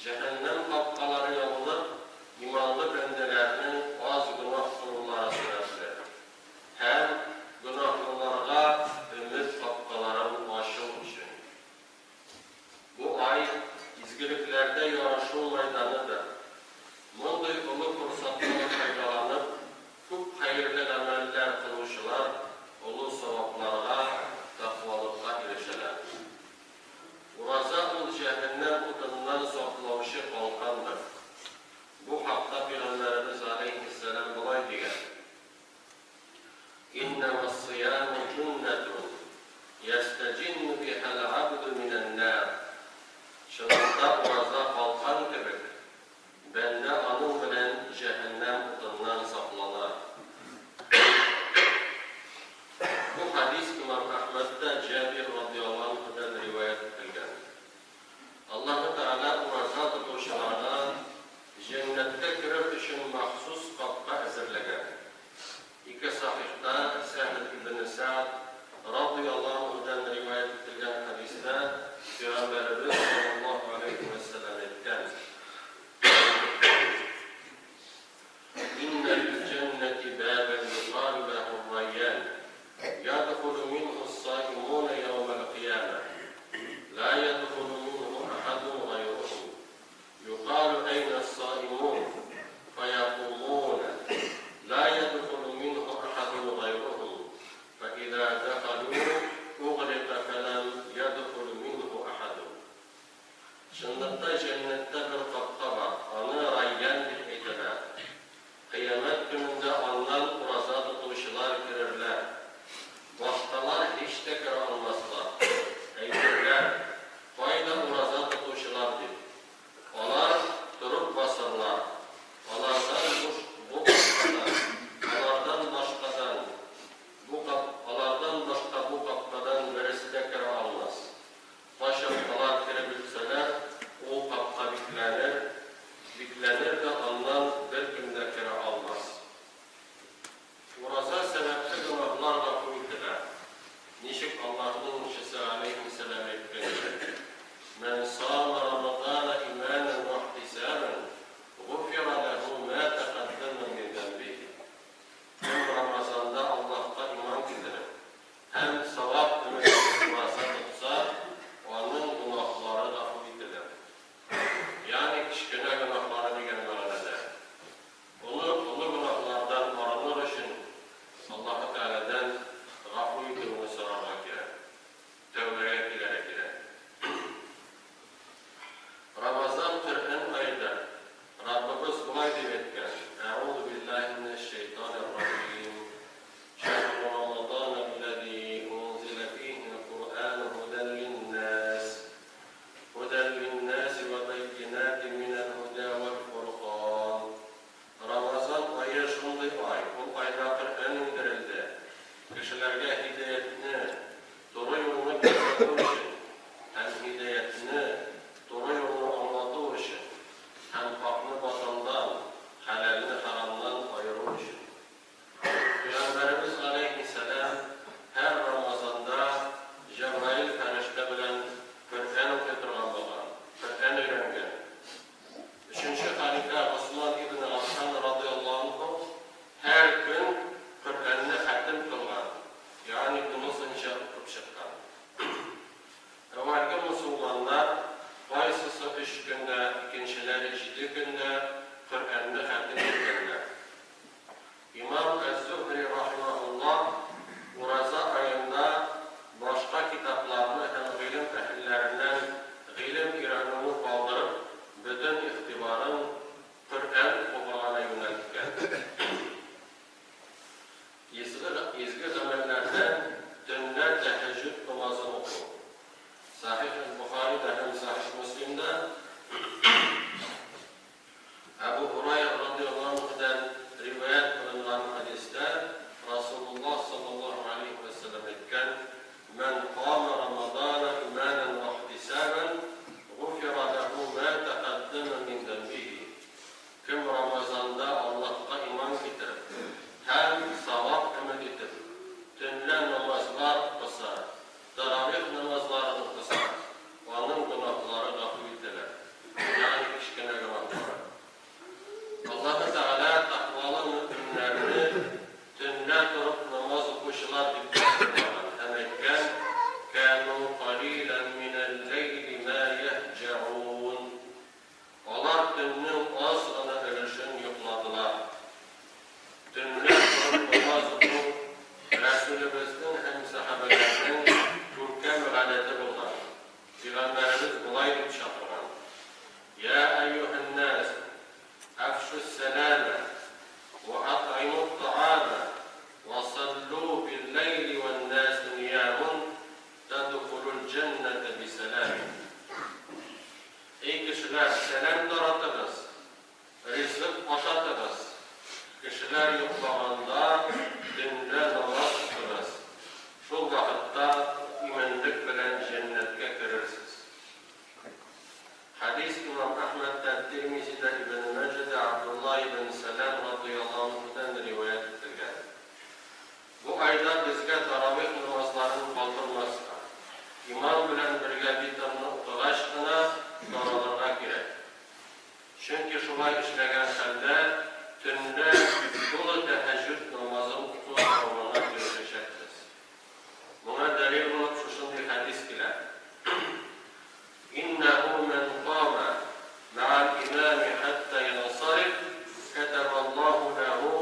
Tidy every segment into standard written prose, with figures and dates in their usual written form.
Җәһәннәм капкалары ябылып, иманлы бәндәләрнең аз гөнаһ кылулары сәбәпле, һәм гөнаһлыларга өмет капкаларын ачу өчен. Бу ай, изгелекләрдә ярышу мәйданыдыр. Мондый олы форсаттан файдаланып, күп хәерле гамәлләр кылучылар олы савапларга, тәкъвалыкка ирешәләр. Ураза ул җәһәннәм утыннан саклаучы калкандыр. Бу хакта Пәйгамбәребез галәйһиссәлам болай дигән, Иннәмәссыяму җуннәтун ястәҗинну бихәл габду минән-нар. Чынлыкта ураза калкан кебек, бәндә аның белән җәһәннәм утыннан саклана. Бу хәдис имам Әхмәдтә Җабир радыяллаһу анһудан риваять ителгән. Аллаһы Тәгалә ураза тотучыларга җәннәткә керер өчен махсус капка әзерләгән. Ике сахихта Сәһл ибне Сәгъд радыяллаһу анһудан риваять ителгән хәдистә Пәйгамбәребез саллаллаһу галәйһи вә сәлләм әйткән, Иннә лил-җәннәти бабән юкалю ләһур-Раййан, ядхулу минһус-саимуна яумәл-кыямә, ла ядхулу минһу әхәдун гайруһум, юкалю әйнәс-саимун, фәякумуна, ла ядхулу минһу әхәдун гайруһум, фәиза дәхәлү углика фәләм ядхул минһу әхәдун. Чынлыкта җәннәттә бер капка бар, аны Райян дип әйтәләр. Кыямәт көнендә аннан ураза тотучылар керерләр. Башкалар һич тә керә алмаслар. Әйтерләр, Кайда ураза тотучылар дип. Алар торып басырлар. Алардан буш бу капкадан, алардан башкадан бу кап, алардан башка бу капкадан бересе дә керә алмас. Кайчан алар кереп бетсәләр, ул капка бикләнер, бикләнер дә аннан беркем дә керә алмас. Ураза сәбәпле гөнаһлар гафу ителә. Ничек Аллаһның илчесе галәйһиссәлам әйткәнчә, Мән сама Рамазана иманән вәхтисабән, гуфира ләһү мә тәкаддәмә мин зәнбихи. Кем Рамазанда Аллаһка иман китереп, Һәм савап өмете ураза тотса, аның гөнаһлары гафу ителер. Ягъни кечкенә гөнаһлары дигән мәгънәдә. Олы, олы гөнаһлардан арыныр өчен Аллаһы Тәгаләдән гафу итүне сорарга кирәк, тәүбәгә киләргә кирәк. Рамазан Коръән аедыр. Раббыбыз болай дип әйткән, Әгъузу биллаһи минәш-шәйтанир-раҗим. Шәһру Рамазан әлләзи унзилә фиһил Куръану һудән линнас, һудән линнаси вә бәййинатин минәл һудә вәл фуркан. Рамазан ае шундый ай, ул айда Коръән иңдерелде, кешеләргә һидаятне, туры юлны күрсәтү өчен һәм һидаятне, туры юлны аңлату өчен һәм хакны батылдан, хәләлне хәрамнан аеру өчен. Пәйгамбәребез галәйһиссәлам һәр Рамазанда Җәбраил фәрештә белән Коръән укый торган булган, Коръән өйрәнгән. Өченче хәлифә Госман ибне Гаффан радыяллаһу анһу һәр көн Коръәнне хәтем кылган, ягъни тулысынча укып чыккан. Әүвәлге мосылманнар кайсысы өч көндә, икенчеләре җиде көндә Коръәнне хәтем иткәннәр. Имам әз-Зөһри рахимаһуллаһ ураза аенда башка китапларны һәм гыйлем әһелләреннән гыйлем өйрәнүне калдырып, бөтен игътибарын Коръән укуга гына юнәлткән. Изге, изге гамәлләрдән төнлә тәһәҗҗүд намазын уку. Сахих әл-Бохарида һәм Сахих Мөслимдә Әбү Һурайра радыяллаһу җәннәтә бисәлам. Эй кешеләр, сәлам таратыгыз, ризык ашатыгыз, кешеләр йоклаганда төнлә намаз укыгыз, шул вакытта иминлек белән җәннәткә керерсез. Хәдис имам Әхмәдтә, Тирмизидә, Ибне Мәҗәдә Абдулла ибн Сәлам радыяллаһу анһудан риваять ителгән. Бу айда безгә таравих намазларын калдырмаска, имам белән бергә витрны укыгач кына таралырга кирәк. Чөнки шулай эшләгән хәлдә төнлә тулы тәһәҗҗүд намазын уку савабына ирешәчәкбез. Моңа дәлил булып шушындый хәдис килә, Иннәһү мән кама мәгәл имами хәттә янсариф, кәтәбәллаһу ләһү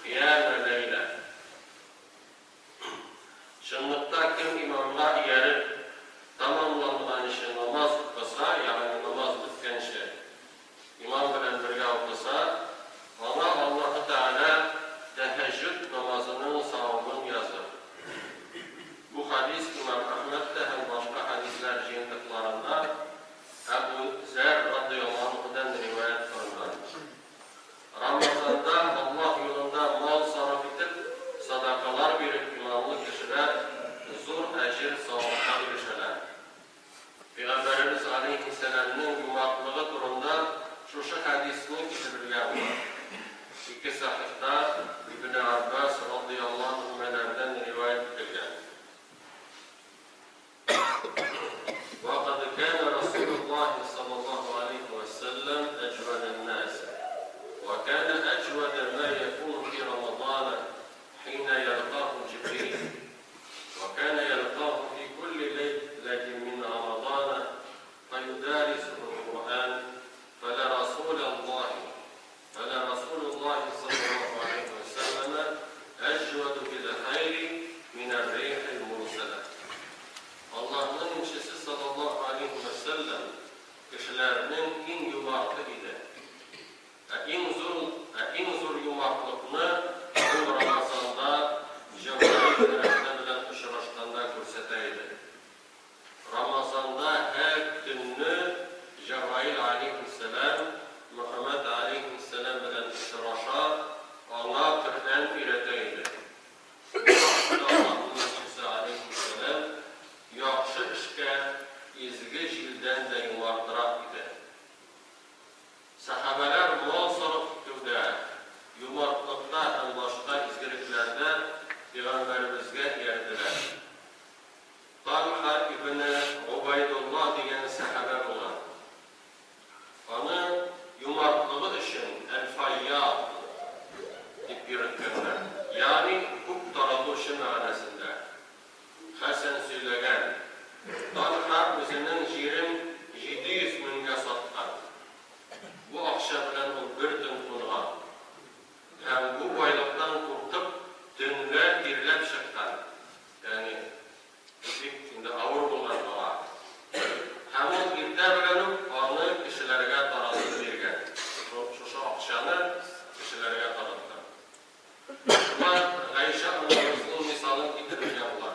кыямә ләйлә. Чынлыкта, кем имамга ияреп, тәмамланганчы намаз укыса, ягъни намаз беткәнче имам белән бергә укыса, аңа Аллаһы Тәгалә тәһәҗҗүд намазының савабын языр. Бу хәдис имам Әхмәдтә һәм башка хәдисләр җыентыкларында Әбү Зәр радыяллаһу анһудан риваять кылынган. Рамазанда Аллаһ юлында мал сарыф итеп, садакалар биреп иманлы кешеләр зур әҗер-савапка ирешәләр. Пәйгамбәребез галәйһиссәламнең юмартлыгы турында шушы хәдисне китерергә була. Ике сахихта Ибне Аббас радыяллаһу анһумәләрдән риваять ителгән. Вә кад кәнә Расулуллаһи саллаллаһу галәйһи вә сәлләм әҗвәдән-нәс, вә кәнә әҗвәдә мә якуну фи Рамазана хинә ялкаһу Җибрил. وكان يلقاه في كل ليلة من رمضان فيدارسه القرآن فلرسول الله فلرسول الله صلى الله عليه وسلم أجود بالخير من الريح المرسلة Аллаһның илчесе саллаллаһу алейһи вә сәлләм кешеләрнең иң юмарты иде. Ә иң зур, ә иң зур юмартлыкны ул Рамазанда Җәбраил фәрештә белән очрашканда күрсәтә иде. Рамазанда һәр төнне Җәбраил галәйһиссәлам Мөхәммәд галәйһиссәлам белән очраша, аңа Коръән өйрәтә иде. Бу вакытта Аллаһның илчесе галәйһиссәлам яхшы эшкә изге җилдән дә юмартрак иде. Сәхабәләр мал сарыф итүдә, юмартлыкта һәм башка изгелекләрдә пәйгамбәребезгә иярделәр. Тальха ибне Гобәйдулла дигән сәхабә булган. Аны юмартлыгы өчен Әл-Файйад дип йөрткәннәр, ягъни күп таратучы мәгънәсендә. Хәсән сөйләгән, Тальха үзенең җирен 700 меңгә саткан. Бу акча белән ул бер төн кунган. Һәм бу байлыктан куркып, төнлә тирләп чыккан. Ягъни, бик инде авыр булган аңа. Һәм ул иртә белән үк аны кешеләргә таратып биргән. Шушы акчаны кешеләргә тараткан. Шуңа Гайшә анабызның мисалын китерергә була.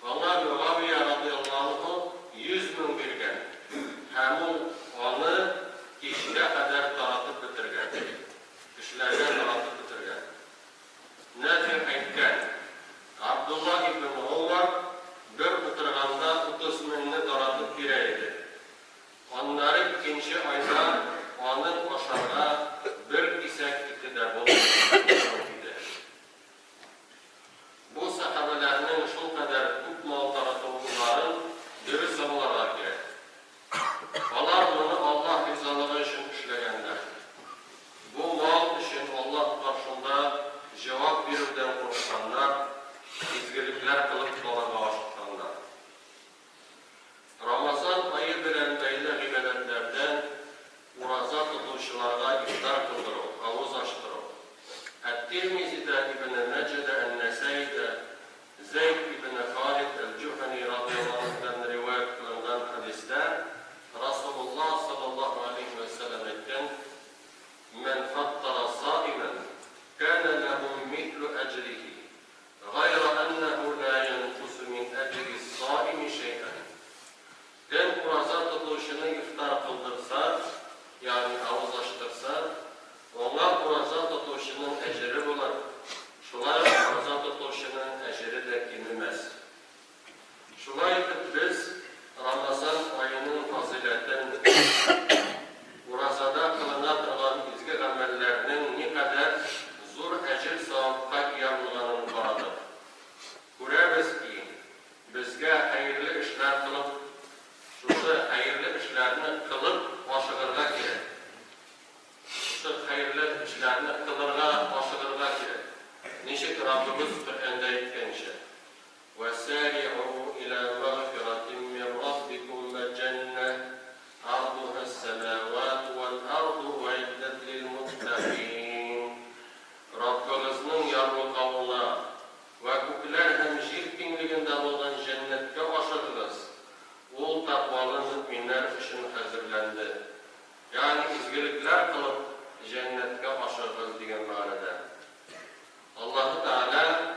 Аңа Мөгавия радыяллаһу анһу 100 мең биргән һәм ул аны кичкә кадәр таратып бетергән. Кешеләргә таратып бетергән. Нафигъ әйткән, Габдулла ибн Гомар бер утырганда 30 меңне таратып бирә иде. Аннары икенче айда аның ашарга бер кисәк ите дә булмый иде. Бу сәхабәләрнең шулкадәр күп мал таратуларын дөрес аңларга кирәк. Алар моны Аллаһ ризалыгы өчен эшләгәннәр. Бу мал өчен Аллаһ каршында җавап бирүдән курыкканнар, изгелекләр кылып калырга ашыкканнар. Рамазан ае белән бәйле гыйбадәтләрдән ураза тотучыларга кешене ифтар кылдырса, ягъни авыз ачтырса, аңа ураза тотучының әҗере булыр, шулай ук ураза тотучының әҗере дә кимемәс. Шулай итеп без Рамазан аеның фазыйләтен, уразада кылына торган изге гамәлләрнең никадәр зур әҗер-савапка ия булганын карадык. Күрәбез ки, безгә хәерле эшләр кылып, шушы хәерле эшләрне кылып ашыгырга кирәк. Шушы хәерле эшләрне кылырга ашыгырга кирәк. Ничек Раббыбыз Коръәндә әйткәнчә, Вә сари'у илә мәгъфиратин мин Раббикум вә җәннәһ ардуһас-сәмавату вәл-арду уиддәт лил-муттәкыйн. Раббыгызның ярлыкавына Вә күкләр һәм җир киңлегендә булган җәннәткә ашыгыгыз, ул тәкъвалы мөэминнәр өчен хәзерләнде. Ягъни изгелекләр кылып, җәннәткә ашыгыгыз дигән мәгънәдә. Аллаһы Тәгалә.